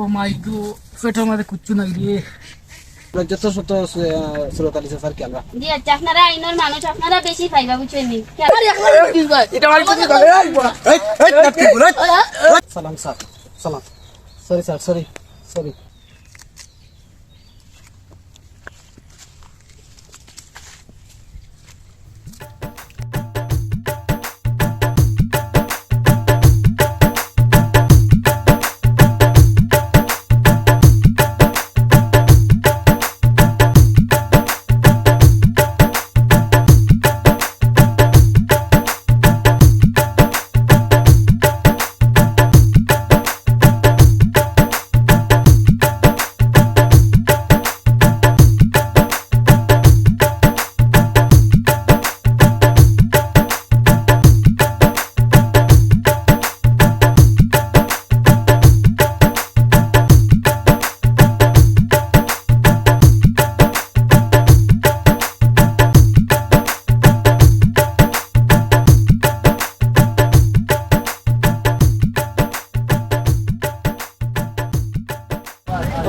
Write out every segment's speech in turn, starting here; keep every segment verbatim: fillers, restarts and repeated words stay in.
ও মাই গো, পেটর মাঝে কিচ্ছু নাই রে। যত শত, আহ, সুরত আলী স্যার কি আমরা? জি আচ্ছা, আপনারা আইনর মানুষ, আপনারা বেশি পাইবা, বুঝছইন নি? এটা আমার কিছু করে, এই, এই, এই, এই, এই, এই। সালাম স্যার, সালাম। Sorry sir, sorry, sorry.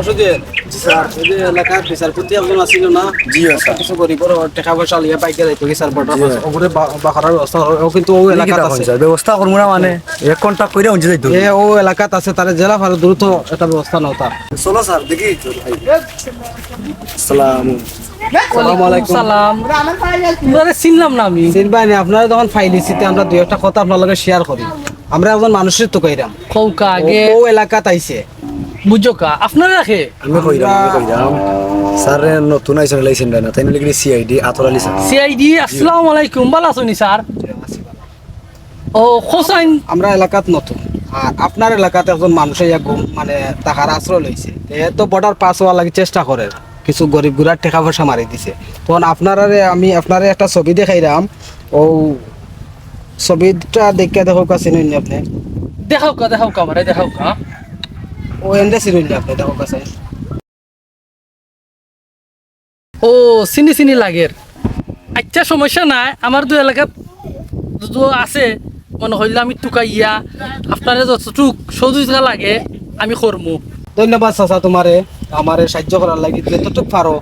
অসুদে, জি স্যার। এই যে এলাকার বিচারপতি একজন আছিল না? জি, স্যার। কিছু গরিবর টেকা পয়সা লইয়া বাইকে যাইতো কি স্যার, বর্ডার জি। পাস, ওগুলো বা-, বাহারার ব্যবস্থা করো, ও কিন্তু ও এলাকাত কিতা আছে। Coin sir? ব্যবস্থা করমু না মানে, এক ঘন্টা কইরা উঞ্জি যাইতো। এ ও এলাকাত আছে, তারে জেলা ফারো দ্রুত একটা ব্যবস্থা নেওয়া। চলো স্যার, দেখি। আসসালাম। আসসালামু আলাইকুম। সালাম। আপনারে চিনলাম না আমি। চিনবায় না, আপনারে তখন ফাইলিছি, তে আমরা দুই একটা কথা আপনার লগে শেয়ার করি। আমরা একজন মানুষরে তুকাইরাম। কউক্কা আগে। ও, ও এলাকাত আইছে। বুঝছো কা? আপনারা কে? আমি কইরাম, আমি কইরাম। স্যার নতুন আইছইন, লাইছেন না, তাইন অইলা গি সিআইডি আতর আলী স্যার। সিআইডি, আসসালামু আলাইকুম, ভালা আছইন নি স্যার? ও, হোসাইন। আমরা এলাকাত নতুন, আর আপনার এলাকাত একজন মানুষ আইয়া ঘুম, মানে, থাকার আশ্রয় লইছে। তে এ তো বর্ডার পাস অওয়ার লাগি চেষ্টা করের, কিছু গরিব গুড়ার টেকা পয়সা মারি দিছে। তখন আপনারারে আমি, আপনারে একটা ছবি দেখাইরাম, ও ছবিটা দেখিয়া দেখউক্কা, চিনইন নি আপনে? দেখউক্কা, দেখউক্কা, আমারে দেখউক্কা। ও এনরে চিনইন নি আপনে? দেখউক্কা চাই। ও, চিনি চিনি লাগের। আচ্ছা, সমস্যা নাই, আমার দুই এলাকাত যুদি আছে, মনে অইলে আমি তুকাইয়া আপনারে যতটুক সহযোগিতা লাগে আমি করমু। ধন্যবাদ চাচা তুমারে, আমারে সাহায্য করার লাগি। যতটুক পারো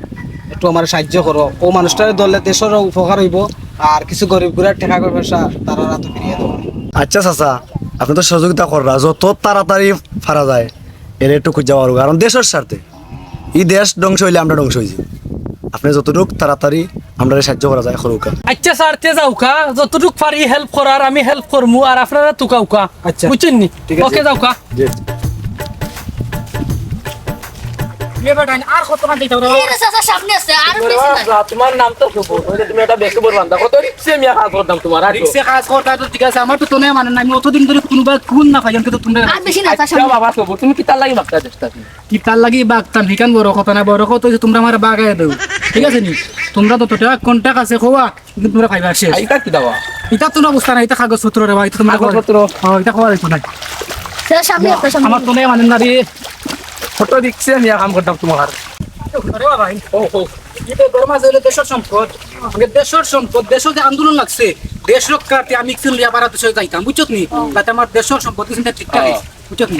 একটু আমারে সাহায্য করো। ও মানুষটারে ধরলে দেশরও উপকার অইবো, আর কিছু গরিব গুড়ার টেকা পয়সা তারার আতো ফিরিয়ে দেবো। আচ্ছা চাচা, আপনে তো সহযোগিতা কররা, যত তাড়াতাড়ি পারা যায় এরে একটু খুঁজা বার করউক্কা, কারণ দেশর স্বার্থে। ই দেশ ধ্বংস অইলে আমরা ধ্বংস অইযিমু। আপনে যতটুক তাড়াতাড়ি আমরারে সাহায্য করা যায়, করউক্কা। আচ্ছা স্যার, তে যাউক্কা, যতটুক পারি হেল্প করার আমি হেল্প করমু, আর আপনারা তুকাউক্কা। আচ্ছা। বুঝছইন নি? ঠিক আছে। ওকে, যাউক্কা। জি। এ বেটা, আর কতখান যাইতাম রে? এই রে চাচা, সামনে আছে, আর বেশি না। তুমার নাম তো সুবুর, অইলে তুমি একটা বেশি বড় বান্দা। কত রিক্সে মিয়া কাজ করতাম তুমার, আর রিক্সে কাজ করতাম তো ঠিক আছে, আমার তো তোনে মানে না, আমি অতদিন ধরি কুনুবা খুন না পাইলাম, কিন্তু তুমরা আর বেশি না, চাচা, আচ্ছা সামনে। বাবা সুবুর, তুমি কিতার লাগি মারতা চেষ্টা? কিতার লাগি বাগতাম, হিখান বড় কথা না, বড় কথা অইছে তুমরা আমারে বাগাই দেও, ঠিক আছে নি? তুমরা তো টোটা কন্টাক্ট আছে কওয়া, কিন্তু তুমরা পাইবা শেষ। ইটা কিতা বা? ইটা তুমরা বুঝতা না, ইটা কাগজপত্র রে বা, ইটা তুমরা কাগজপত্র? হ্যাঁ, ইটা কওয়া যাইতো না। স্যার, সামনে, আমার, আপনার সামনে। আমার তো নাই মানে না রে। কত রিক্সে আমি কাম করতাম তুমার। আরে বাবা, ও, ও। ইটা গরম আছে, অইলে দেশর সম্পদ। আগে দেশর সম্পদ, দেশর যে আন্দোলন লাগছে, দেশ রক্ষার্থে আমি ইকসিন লিয়া পারা দেশে যাইতাম, বুঝছত নি? তাতে আমার দেশর সম্পদ কিন্তু ঠিকঠাক আছে। বুঝছত নি?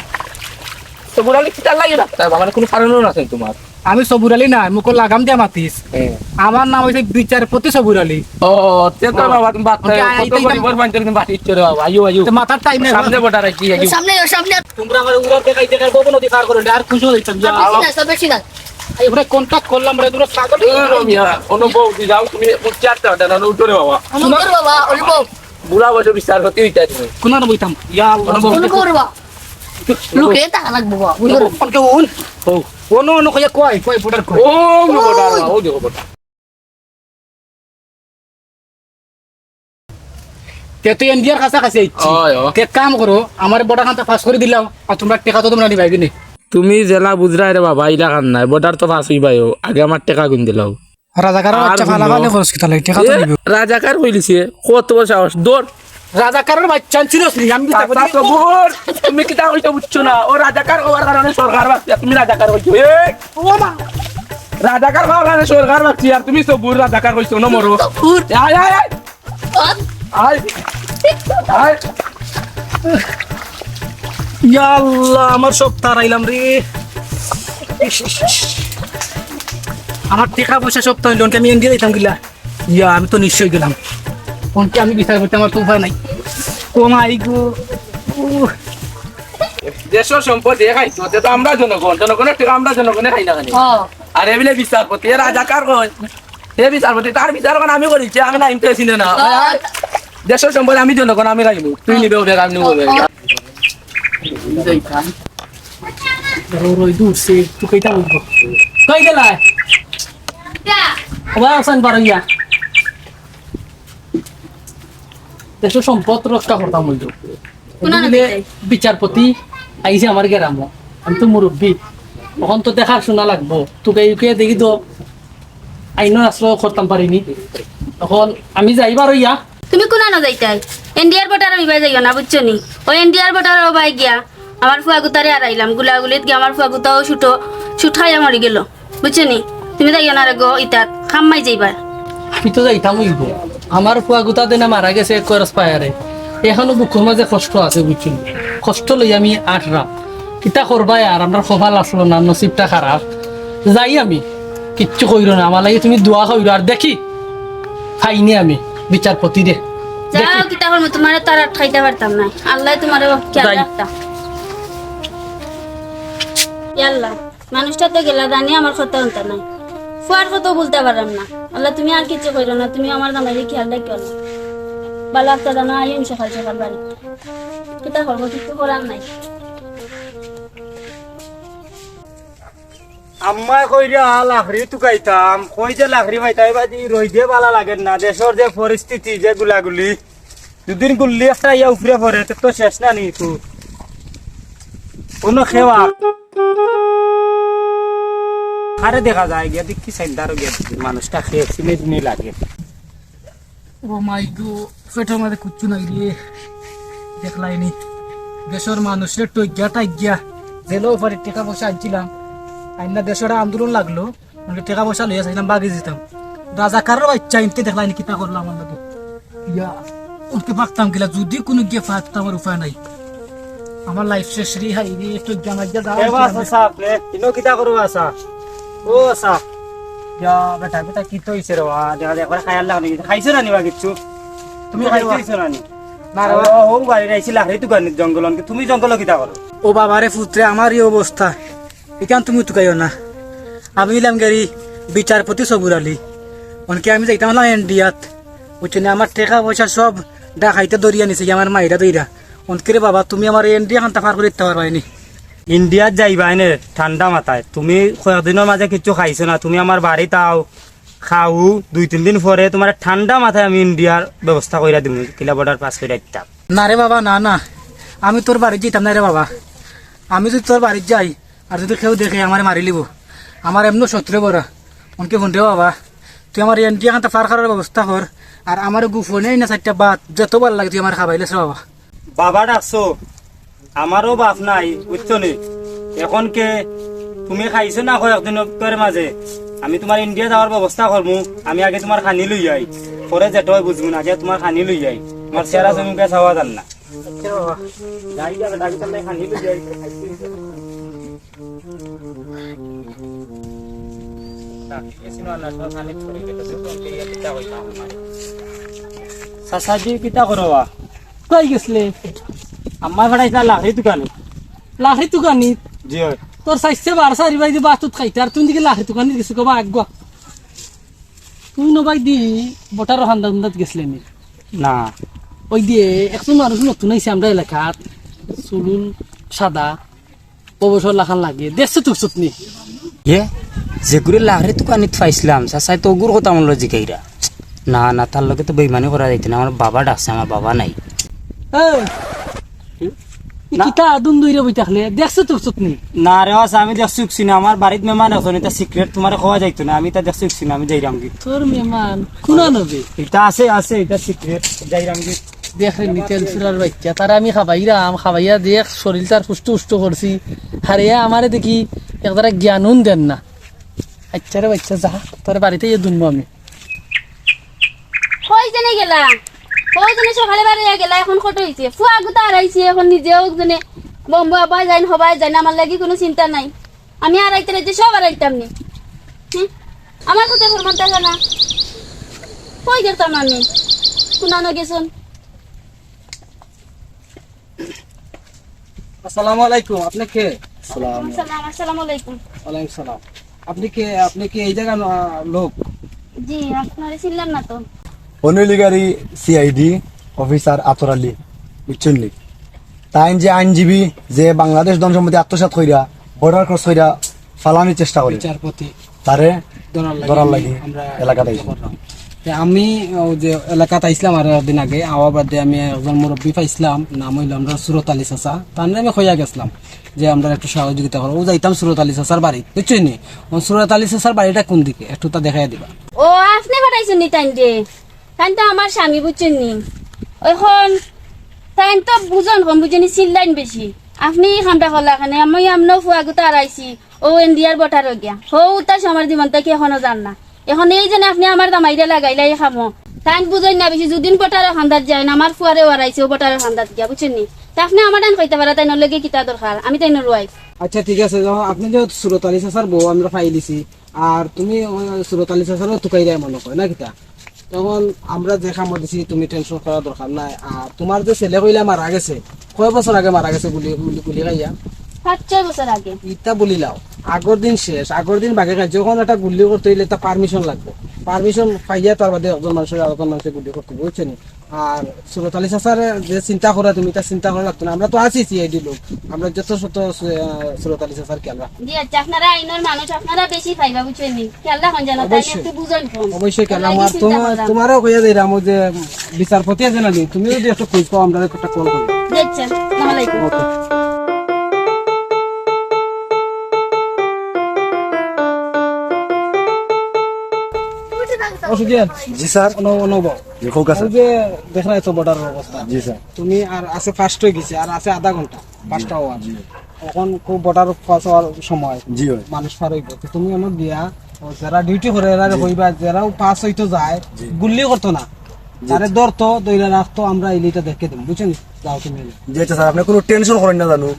সবুর আলী কিতার লাগি রাখতা? মানে কুনু কারণও আছে তুমার? আমি সবুর আলী না, মুখো লাগাম দিয়া মাতিস। হ্যাঁ। আমার নাম অইছে বিচারপতি সবুর আলী। ও, তে তো বাবা, তুমি বাদ দাও। ওকে, আই, কত আই, গরিবর মানুষ তুমি বাদ দিচ্ছ রে বাবা। আইও, আইও। তো মাথার টাইম নাই। সামনে বর্ডার আইছি, আইও। সামনে আইও, সামনে। তুমরা আমার উড়ার দেখাই দেখার বউবন অধিকার করে, আর খুশি অইতাম যা। বেশি না, বেশি না। এই ওরা কন্টাক্ট করলাম রে, তোরা ছাগল। ও মিয়া, অনুভব দি যাও তুমি, উঠতে আটতে পারো না, উঠো রে বাবা। অনুভব বাবা, অনুভব। বুড়া বয়সে বিচারপতি অইতা তুমি। কোন আর বইতাম? ইয়া আল্লাহ। অনুভব। অনুভব রে বাবা। লুকে তা লাগবো বাবা, বুঝো না? কোন কে উন? ও। ও নো, নো, কইয়া কই, কই, বর্ডার কই? ও, নো, বর্ডার, ও, দেখো বর্ডার। তে তুই ইন্ডিয়ার কাছাকাছি আইছি। অয়, অয়। তে কাম করো, আমার বর্ডার খানটা পাস করি দিলাও, আর তুমরা টেকা তো তুমরা নিবাই কিনে। তুমি যেলা বুঝরায় রে বাবা, ইলা খান নাই, বর্ডার তো পাস অইবায়ও, আগে আমার টেকা গুন দিলাও। রাজাকারের আর বাচ্চা হুনো। ফালাফালি করস কিতা লাগি? টেকা তো এ, নিবে। রাজাকার কইলিছে, কত বড় সাহস, দৌড়। রাজাকারের বাচ্চা আনছিলস নি? আমি কিতা করি? সবুর, তুমি কিতা কইছো বুঝছো না? ও রাজাকার হওয়ার কারণে সরকার ভাগছে, তুমি রাজাকার কইছো। এ, ও মা। রাজাকার হওয়ার কারণে সরকার ভাগছে, আর তুমি সবুর রাজাকার কইছো, না মরো। সবুর। আয়, আয়, আয়। আয়। আয়। ইয়া আল্লাহ, আমার সব তারাইলাম রে। ইস, ইস, ইস। আমার টেকা পয়সা সব তো অনকে আমি ইন্ডিয়া যাইতাম কিলা। ইয়া, আমি তো নিশ্চয় গেলাম। অনকে আমি বিচার করতে আমার তো উপায় নাই। ও মাই গো। ও। দেশর সম্পদ এ খাইতো, তে তো আমরা জনগণ, জনগণর টেকা আমরা জনগণে খাই না কেনে? হ্যাঁ। আর এবিলে বিচারপতি, এ রাজাকার কই? এ বিচারপতি, তার বিচার অখন আমি করি, যে আমি নাইম তো এসিনে না। হ্যাঁ। দেশর সম্পদ আমি জনগণ আমি খাইমু, তুই নিবে ওবে, আমি নিবো ওবে। রই, রই, দূর সে, তুই কইতা বলবো। কই গেলায়? ওবা, হোসেন বারইয়া। দেশর সম্পদ রক্ষা করতাম বলতো। কোন এদিকে আনতে চাই? বিচারপতি আইছে আমার গেরামো। আমি তো মুরব্বি। অখন তো দেখার শোনা লাগবো। তুকে ইউকে দেখি তো আইনর আশ্রয় করতাম পারিনি। অখন আমি যাইবার অইয়া। তুমি কোনানো যাইতাই? ইন্ডিয়ার বর্ডার আমি বাই যাইও না, বুঝছো নি? ওই ইন্ডিয়ার বর্ডার ও বাই গিয়া আমার ফুয়া গুতারে আর আইলাম। গুলাগুলিত গিয়া আমার ফুয়া গুতাও ছুটো, ছুট খাইয়া মরি গেল। বুঝছো নি? তুমি যাইও না রে গো, ইতাত খাম্মাই যাইবা। আমি তো যাইতাম অইবো। আমার ফুয়া গুতা দেনা মারা গেছে এক করস পায়ারে। এখনো বুকুর মাঝে কষ্ট আছে, বুঝছো নি? কষ্ট লই আমি আটরাম। কিতা করবায় আর, আমরার কপাল আসলো না, নসিবটা খারাপ। যাই আমি, কিচ্ছু কইরো না, আমার লাগি তুমি দোয়া কইরো। আর দেখি, পাইনি আমি বিচারপতিরে। যাও, দেখি। কিতা করমু, তুমারে তো আর আটকাইতা পারতাম না। আল্লায় তুমারে খেয়াল যাই। রাখতা। ইয়াল্লা। মানুষটা তো গেলা, জানি আমার কথা হুনতা নায়। ফুয়ার কথা বলতে পারলাম না। আল্লাহ, তুমি আর কিচ্ছু কইরো না, তুমি আমার জামাইরে খেয়াল রাখিও আল্লাহ। ভালা একটা জানা আইম সকাল সকাল বাড়ি। কিতা করবো, কিচ্ছু করার নাই। আম্মায় কইরা লাকড়ি তুকাইতাম, কই যে লাকড়ি পাইতাম, এবার দি রইদে ভালা লাগের না, দেশর যে পরিস্থিতি, যে গুলাগুলি। দুদিন গুল্লি একটা আইয়া উপরে পড়ে, তে তো শেষ না নি তো। কোনো খেওয়া। আরে দেখা যায় গিয়া, দেখি সাইন্দারও গিয়া দেখি, মানুষটা খেয়ে চিনে চিনে লাগে। ও মাই গো, পেটর মাঝে কুচ্ছু নাই রে। দেখলায়নি। দেশর মানুষরে টইগিয়া টাইগিয়া, জেলো উপরে টেকা পয়সা আনছিলাম। আইনা দেশর আন্দোলন লাগলো। মানে টেকা পয়সা লইয়া চাইলাম বাগি দিতাম। রাজাকারর বাচ্চা ইনতে দেখলায়নি কিতা করলো আমার লগে। ইয়া, উঠতে পারতাম কিলা, যদি কোনো গিয়ে পারতাম আর উপায় নাই। আমার life শেষ রে, হাই রে, একটু জানা গিয়া যাওয়া এ বাস উচিত। সাহেব, নে, ইনো কিতা করো আসা? ও আসা। ইয়া, বেটা, বেটা, কিতা হইছে রে বা? দেখা যায়, একবার খায়াল লাগা নাই। খাইছো না নি বা কিচ্ছু? তুমি খাইছো না নি? না রে বা। ও, ও, বাড়ি আইছি লাকড়ি তুকানিত জঙ্গল, অনকে তুমি জঙ্গল কিতা করো? ও বাবা রে পুত্রে, আমার এই অবস্থা। ইখান তুমি তুকাইও না। আমি অইলাম গেরি বিচারপতি সবুর আলী। অনকে আমি যাইতাম অইলাম ইন্ডিয়াত। বুঝছো নি, আমার টেকা পয়সা সব ডাকাইতে ধরিয়া নিছে, আমার মাইরা ধইরা। অনকে রে বাবা, তুমি আমার ইন্ডিয়া খানতা পার করি দিতা পারবায় নি? ইন্ডিয়াত যাইবায় নে ঠান্ডা মাথায়। তুমি কয়েকদিনর মাঝে কিচ্ছু খাইছো না, তুমি আমার বাড়িত আও, খাও, দুই তিন দিন পরে তুমারে ঠান্ডা মাথায় আমি ইন্ডিয়ার ব্যবস্থা কইরা দিমু, কিলা border pass কইরা দিতাম। না রে বাবা, না, না, আমি তোর বাড়িত যাইতাম না রে বাবা। আমি যদি তোর বাড়িত যাই, আর যদি কেউ দেখে, আমারে মারিলিবো। আমার এমনেউ শত্রু বড়। অনকে হুন রে বাবা, তুই আমার ইন্ডিয়া খানতা পার করার ব্যবস্থা কর। আর আমারে গোপনে না চাইরটা ভাত, যত ভালা লাগে তুই আমারে খাবাইলিস রে বাবা। বাবা ডাকছো, আমারও বাপ নাই, বুঝছো নি? অখন কে তুমি খাইছো না কয়েকদিনর মাঝে, আমি তুমার ইন্ডিয়া যাওয়ার ব্যবস্থা করমু। আমি আগে তুমার খানি লই যাই, পরে যেটা অয় বুঝমু না, আগে তুমার খানি লই যাই। তুমার চেহারা চমুকে চাওয়া যার না। আচ্ছা বাবা, যাই যাবে, ডাক্তার নাই, খানি লই যাই। চাচাজি, কিতা করো বা? কই গেছলে? আম্মায় পাঠাইছলা লাকড়ি তুকানিত। লাকড়ি তুকানিত? জি অয়। তোর চাইছে বার চারি বাই দি বাতুত খাইতে, আর তুই দিকে লাকড়ি তুকানিত গেছো কবা আগুয়া। তুই নবাই দি বটার হান্দা হুন্দাত গেছলে নি? না। ওই দিয়ে একজন মানুষ নতুন আইছে আমরা এলাকাত, চুলুল সাদা, অবসর লাখান লাগে, দেখছো তুকছো নি? এ, যেগুরে লাকড়ি তুকানিত পাইছলাম, চাচায় তো অগুর কথা মনো জিকাইরা। না, না, তার লগে তো বেইমানি করা যাইতো না, আমার বাবা ডাকছে, আমার বাবা নাই। এই, ই না। কিতা আদুন দইরে বই থাকলে, দেখছো তুকছো নি? না রে, আচ্ছা, আমি দেখছি উকছি না, আমার বাড়িত মেহমান আছইন, ইতা secret, তুমারে কওয়া যাইতো না, আমি ইতা দেখছি উকছি না, আমি যাইরাম গি। তোর মেহমান, কুনা নবে? ইতা আছে, আছে, ইতা secret, যাইরাম গি। দেখরে নি তেল চুরার বাইচ্চা, তারে আমি খাবাইরাম, খাবাইয়া দেখ শরীলটার পুষ্ট উষ্ট করছি। আরে আমারে দেখি একদারা জ্ঞানউন দের না। আইচ্ছা রে বাইচ্চা, যা, তোর বাড়িত ইয়া দুনমু আমি। কই যেনে গেলা? কই যেনে সকালে বারইয়া গেলা, অখন কত অইছে? ফুয়া গুতা হারাইছি, অখন নিজেও যেনে বম্বে আবার যাইন, হবায় যাইন, আমার লাগি কুনু চিন্তা নাই। আমি আর আইতে রাইতে সব আর আইতাম নি। হুম? আমার কথা ফরমান থাকে না। কই দেখতাম আমি? কুনানো গেছন? আসসালামু আলাইকুম, আপনি কে? সালাম। সালাম, আসসালামু আলাইকুম। ওয়ালাইকুম সালাম। আপনি কে? আপনি কি এই জায়গার, আহ, লোক? জি, আপনারে চিনলাম না তো। অনিল ইগারি, সিআইডি অফিসার আতর আলী, বুঝছেন নি? তাইন যে আইনজীবী, যে বাংলাদেশ ধন সম্পত্তি আত্মসাৎ কইরা, বর্ডার ক্রস কইরা ফালানির চেষ্টা করে, বিচারপতি তারে ধরার লাগি ধরার লাগি আমরা এলাকাত আইছি। করলাম। তে আমি ওই যে এলাকাত আইছিলাম আর দিন আগে, আওয়া বাদে আমি একজন মুরব্বী পাইছিলাম, নাম হইল আমরা সুরত আলী চাচা। তানরে আমি কইয়া গেছিলাম যে আমরা একটু সহযোগিতা করো, ও যাইতাম সুরত আলী চাচার বাড়ি, বুঝছেন নি? ও সুরত আলী চাচার বাড়িটা কোন দিকে, একটু তা দেখাই দিবা। ও, আপনি পাঠাইছেন নি তাইন যে? তাইন তো আমার স্বামী, বুঝছেন নি? এখন তাইন তো বুঝন কম, বুঝছেন নি, চিল্লাইন বেশি। আপনি এই কামটা করলা কেনে? আমি আমনো ফুয়া গুতা আরাইছি, ও ইন্ডিয়ার বর্ডারো গিয়া। হো, উতা সে আমার জীবন থাকি এখনো যার না। এখন এই জন্য আপনি আমার জামাইরে লাগাইলা এই কামো। তাইন বুঝইন না বেশি, যুদিন বর্ডারর কান্দাত যায় না, আমার ফুয়ারে ওয়ারাইছে ও বর্ডারর কান্দাত গিয়া, বুঝছেন নি? তা আপনি আমার টাইম কইতে পারা, তাইন লগে কিতা দরকার, আমি তাইন রুয়াই। আচ্ছা, ঠিক আছে, যখন আপনি যে সুরত আলী চাচার বউ আমরা পাইলিছি, আর তুমি ওই সুরত আলী চাচারও তুকাই দেয় মনে হয় না কিতা? তখন আমরা যে কামো দিছি, তুমি টেনশন করার দরকার নাই। আর তোমার যে ছেলে কইলা মারা গেছে, কয় বছর আগে মারা গেছে গুলি, গুলি, গুলি খাইয়া? পাঁচ ছয় বছর আগে। ইতা বলিলাও, আগর দিন শেষ, আগর দিন বাকি খাই। যখন একটা গুলি করতে হইলে তা পারমিশন লাগবে, পারমিশন পাইয়া তার বাদে একজন মানুষের আরেকজন মানুষের গুলি করতে হবে, বুঝছো নি? আর সুরত আলী চাচার যে চিন্তা করা, তুমি তার চিন্তা করা লাগতো না। আমরা তো আছি সিআইডি লোক, আমরা যত শত, আহ, সুরত আলী চাচার খেয়াল রাখবো। জি আচ্ছা, আপনারা আইনর মানুষ, আপনারা বেশি পাইবা, বুঝছেন নি? খেয়াল রাখুন যেন, তাই অবশ্যই। একটু বুঝুন কম। অবশ্যই খেয়াল রাখবো। আর তোমা-, তোমারও কইয়া যাইরাম, ওই যে বিচারপতি আছে না নি, তুমি যদি একটু খোঁজ পাও, আমরা একটা কল করবো। জি আচ্ছা, আসসালামু আলাইকুম। ওকে। ও সুজন। জি স্যার। অনু-, অনুভব। জি, কউক্কা স্যার। ওই যে দেখরায় তো বর্ডারর অবস্থা। জি স্যার। তুমি আর আছে ফাস্ট অই গেছে, আর আছে আধা ঘন্টা, পাঁচটা অওয়ার। জি। এখন খুব বর্ডার পাস অওয়ার সময়। জি, অয়। মানুষ পার অইবো। তো তুমি অনো গিয়া, ও যারা ডিউটি করে, এরারে জি। কইবা, যেরাও পাস অইতো যায়, জি। গুল্লি করতো না। জি, যারে আচ্ছা। ধরতো, ধইরা রাখতো, আমরা ইলিটা দেখে দিমু, বুঝছো নি? যাও তুমি। জি, আচ্ছা স্যার, আপনে কুনু টেনশন করইন না জানু,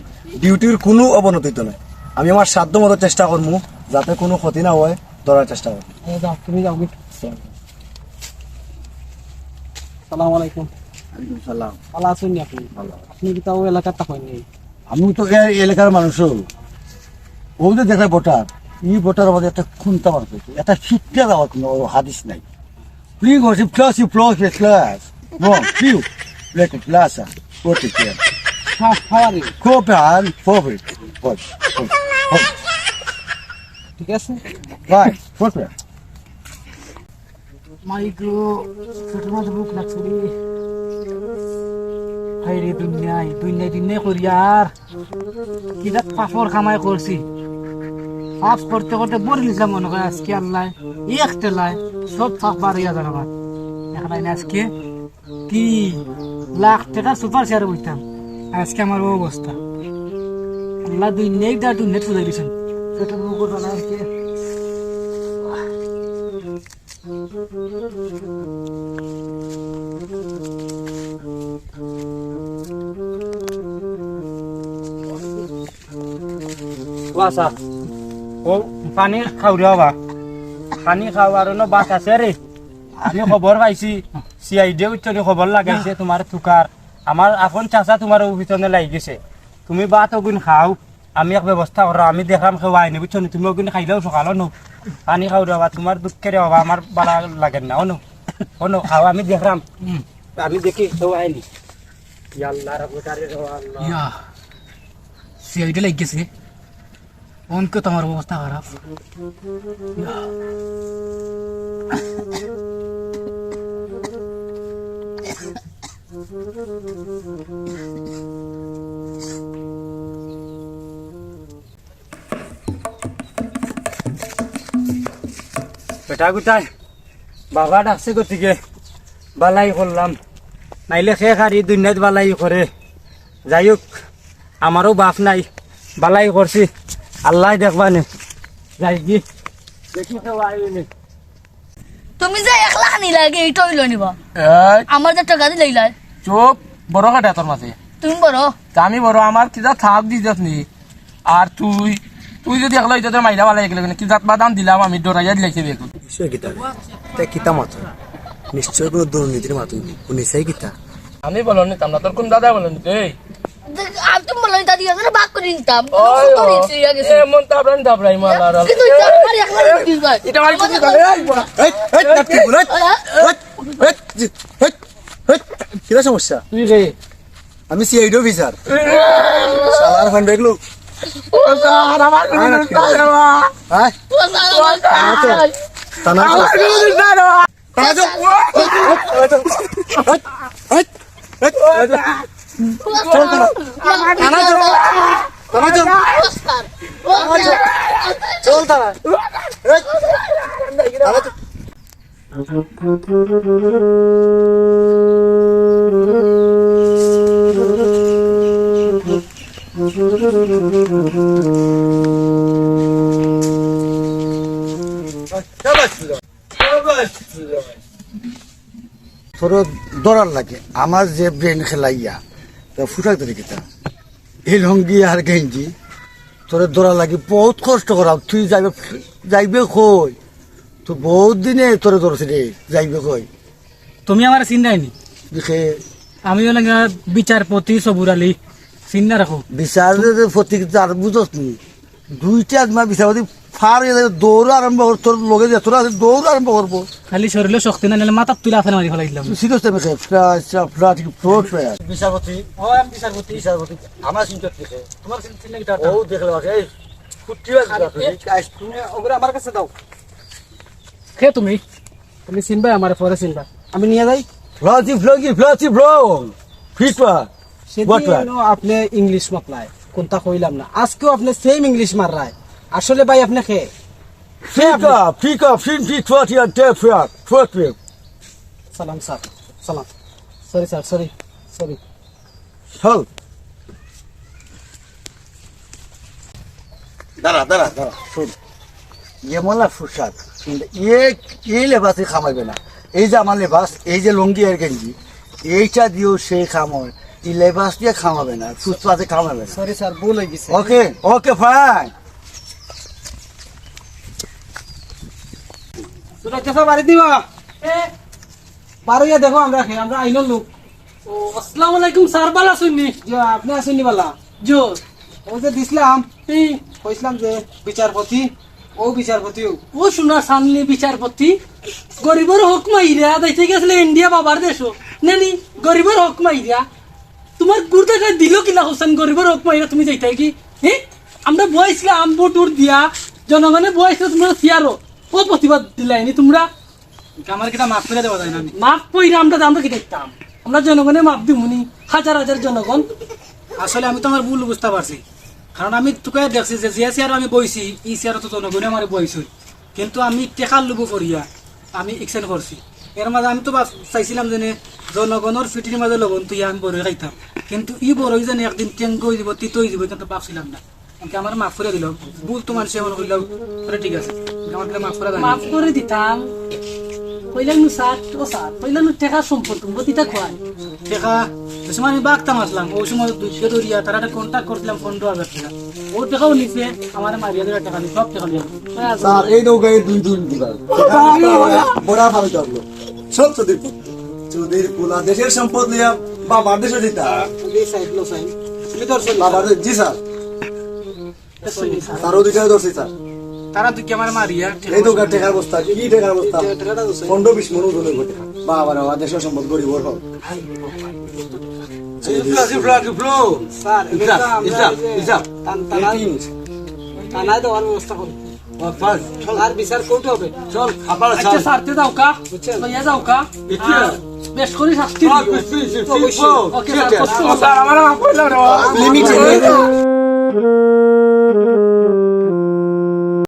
ডিউটির কুনু অবনতি অইতো নায়। আমি আমার সাধ্য মতো চেষ্টা করমু, যাতে কুনু ক্ষতি না অয়, ধরার চেষ্টা করমু। এ যাও, তুমি যাও, গি। সালাম আলাইকুম। ওয়ালাইকুম সালাম। ভালা আছইন নি আপনি? ভালা। আপনি কিতা অউ এলাকার থাকইন নি? আমি তো এই এলাকার মানুষ। অউ যে দেখরায় বর্ডার, ই বর্ডারর মাঝে একটা খুন্তা মারছে, একটা শিক্ষা দেওয়ার কুনু হাদিস নাই। Please, please, please, please. No, you, let it, lasa, what it is. হ্যাঁ, হ্যাঁ রে। Kope han, kope, kope, kope. ঠিক আছে? Right, kope. মাই গো, ছোট মাছ ভুক লাগছে রে। হায় রে দুনিয়ায়, দুনিয়ায় দিনে করি আর। কিতা পাপর কামাই করছি। পাপ করতে করতে বড়ি নিছিলাম মনে কয় আজকে আল্লায়। এক তেলায় সব পাপ বার অইয়া যার আমার। দেখলায় না আজকে কি লাখ টেকার সুপার শেয়ারে বইতাম। আজকে আমার অউ অবস্থা। আল্লায় দুনিয়ায় দা দুনিয়াত ফুজাই দিছইন। পেটের মুখ ওঠা না আজকে। ও আচ্ছা, ও পানি খাও রে বাবা, পানি খাও। আর অনো বাত আছে রে, আমি খবর পাইছি, সিআইডি উঠছনি খবর লাগাইছে তুমার তুকার, আমার আপন চাচা তুমার অউ পিছনে লাগি গেছে, তুমি বাত অগুন খাও। আমি এক ব্যবস্থা কররাম, আমি দেখরাম কেউ আয়নি, বুঝছো নি? তুমি অগুন খাইলাও সকাল অনো। পানি খাও রে বাবা, তুমার দুঃখে রে বাবা, আমার ভালা লাগের না, অনো। অনো, খাও, আমি দেখরাম। হুম। আমি দেখি কেউ আয়নি। ইয়া আল্লাহ, রাব্বুল কারিম রে আল্লাহ। ইয়া, সিআইডি লাগি গেছে। অনকে তো আমার অবস্থা খারাপ। ইয়া। বেটা গুতায়, বাবা ডাকছে গতিকে বালাই করলাম, নাইলে কে কারি দুনিয়াত বালাই করে। যাই হোক, আমারও বাপ নাই, বালাই করছি, আল্লায় দেখবা নে। যাই গি, দেখি তো আইনি। তুমি যে এক লাখ নিলায়, ইটা অইলো নি বা? এই। আমার যে টেকা দিলাইলায়। চুপ, বড় কাটা তোর মাঝে। তুমি বড়। তা আমি বড়, আমার কিতা থাক দিছত নি? আর তুই তুই যদি একলা অইতে তোর মাইরা বালা একলা কেনে? কি জাত বাদাম দিলাম আমি, ডরাইয়া দিলাইছে বেগুন। নিশ্চয় কিতা রে? তে কিতা মাতো? নিশ্চয় কোনো দুর্নীতির মাতো। উনি চাই কিতা? আমি বলন নিতাম না, তোর কোন দাদা বলন নিতে? এই। দেখ, আমি তো বলন নিতাম, দিয়ে আমরা ভাগ করে নিতাম। ওই, ও। এমন তো আমরা নিতাম, আমরা ইমাম আর কিন্তু এটা আমার একলা দিতে হয়। এটা আমার কিন্তু এই, এই, এই, এই, এই, এই, এই, কিতা সমস্যা? তুই রে। আমি সিআইডি অফিসার। শালার ফান্ড ব্যাগ লোক। ও স্যার, আমার কোনো দোষ নাই রে বাবা। হ্যাঁ? ও স্যার, আমার থানা তো। থানা তো। আমার কোনো দোষ নাই রে বাবা। থানা তো। চল থানা। থানা তো। থানা তো। চল থানা। থানা তো। তোর ধরার লাগে আমার যে ব্রেন খেলাইয়া, তো ফুটাক ধরে কিতা? এই লুঙ্গি আর গেঞ্জি, তোরে ধরার লাগি বহুত কষ্ট করাম। তুই যাইবে, যাইবে কই? তুই বহুত দিনে তোরে ধরছি রে, যাইবে কই? তুমি আমারে চিনরায় নি? দেখে। আমি অইলাম গিয়া বিচারপতি সবুর আলী, চিন্না রাখো। বিচারপতি যার বুঝস নি? দুইটা আজমা বিচারপতি ফার অইয়া যাইবো, দৌড় আরম্ভ কর, তোর লগে যে তোরা আছে, দৌড় আরম্ভ করবো। খালি শরীরো শক্তি নাই, নাইলে মাথাত তুলে আছাড় মারি ফালাই দিলাম। তুই সিরিয়াস টাইমে খে, ফ্রা, ফ্রা, ফ্রা, ঠিক ফ্রড প্লেয়ার। বিচারপতি। ও, আমি বিচারপতি। বিচারপতি। আমার চিন্তা কি খে? তোমার চিন্তা কি তার? ও, দেখলে বাকি, এই, ফুটি বাজ খালি বাকি। এক কাজ তুমি ওগুলো আমার কাছে দাও। খে তুমি? তুমি চিনবা, আমার পরে চিনবা। আমি নিয়ে যাই। ফ্লজি, ফ্লজি, ফ্লজি, ফ্লো। ফিটুয়া। সেদিনও আপনি ইংলিশ মাতলায়, কোনটা কইলাম না। আজকেও আপনি সেম ইংলিশ মাররায়। আসলে ভাই আপনি খে? ফিকা, ফিকা, ফিন, ফি, টুয়া, টিয়া, টে, ফিয়া, টুয়া, টুয়া। সালাম স্যার, সালাম। Sorry sir, sorry, sorry. চল। দাঁড়া, দাঁড়া, দাঁড়া, শুন। ইয়ে মোলা ফুসাদ, কিন্তু এই, এই লেবাসে কামাইবে না। এই যে আমার লেবাস, এই যে লুঙ্গি আর গেঞ্জি, এইটা দিয়েও সেই কাম হয়। এই লেবাস দিয়ে কামাবে না, ফুটপাতে কামাবে না। সরি স্যার, ভুল হয়ে গেছে। ওকে, ওকে, ফাইন। তোরা কেসা বাড়ি দিবা? এ, বারো ইয়া দেখো আমরা খে, আমরা আইনর লোক। ও, আসসালামু আলাইকুম স্যার, বালা আছইন নি? জি, আপনি আছইন নি বালা? জি। ও যে দিছিলাম, ই। কইছিলাম যে বিচারপতি, ও বিচারপতি ও। ও সোনা সানলি বিচারপতি, গরিবর হক মাইরা, যাইতে গেছিলে ইন্ডিয়া বাবার দেশো। নেনি, গরিবর হক মাইরা। তোমার গুর্দা খাই দিল কিলা হোসেন, গরিবর হক মাইরা তুমি যাইতায় কি? হে? আমরা বইছিলাম ভোট উঠ দিয়া, জনগণে বইছিল তোমরা সিয়ারো। ও প্রতিবাদ দিলায়নি তোমরা? আমার কিতা মাফ করে দেওয়া যায় না নি? মাফ কইরা আমরা জানতো কি দেখতাম? আমরা জনগণে মাফ দিমুনি, হাজার হাজার জনগণ। আসলে আমি তো আমার ভুল বুঝতে পারছি, কারণ আমি তোকে দেখছি যে, যে চেয়ারো আমি বইছি, এই চেয়ারো তো জনগণে আমার বইছে, কিন্তু আমি টেকার লোভ করিয়া আমি ইকশন করছি। এর মাঝে আমি তো বাস চাইছিলাম যে নে, জনগণর ফিটির মাঝে লবণ তুই আমি বড়ই খাইতাম, কিন্তু ই বড়ই জানি একদিন টেঙ্গ হয়ে দিব, তিতো হয়ে দিব, কিন্তু ভাবছিলাম না। ওকে, আমার মাফ করে দিল, ভুল তো মানুষে মনে করলাম, আরে ঠিক আছে, ওকে, আমার দিলে মাফ করে দেন। মাফ করে দিতাম। কইলাম নু স্যার, ও স্যার, কইলাম নু টেকা সম্পদ, সম্পত্তিটা কয়। টেকা, যে সময় আমি বাগতাম আসলাম, ওই সময় দুইশো দরিয়া, তারা একটা কন্ট্যাক্ট করছিলাম পনেরো হাজার টেকা। ও টেকাও নিছে, আমার মারিয়া ধরে টেকা নিছে, সব টেকা নিয়ে। স্যার, এই নৌকায় দুই দিন দিবা। বড়া ভালো যাবো। সব চৌধুরী পুলা। চৌধুরী পুলা, দেশের সম্পদ নিয়ে বাবার দেশে দিতা। এই সাইড লো সাইড। তুমি ধরছো নি? বাবার দে-, জি স্যার। স্যার, ওদিকে ধরছি স্যার। তারা তো কি আমার মারিয়া? এই তো টেকার বস্তা, কি টেকার বস্তা? টেকাটা ধরছে। পনেরো বিশ মন ওজন হইব টেকা। বাবা রে বাবা, দেশের সম্পদ গরিব ওর হোক। Flow, flow, flow. স্যার, এটা তো আমরা ইসলাম, এই যে ইসলাম। থান-, থানায়, এই তিন। থানায় দেওয়ার ব্যবস্থা করি। আর বিচার কোর্টে হবে। চল, আবার আচ্ছা, চল। ছাড়তে দাও কা? বুঝছেন? লইয়া যাও কা? ইচ্ছে। আর বেশ করে শাস্তি দিও। অবশ্যই। ওকে, স্যার, স্যার, আমার মাফ করে দাও রে বাবা। লিমিট।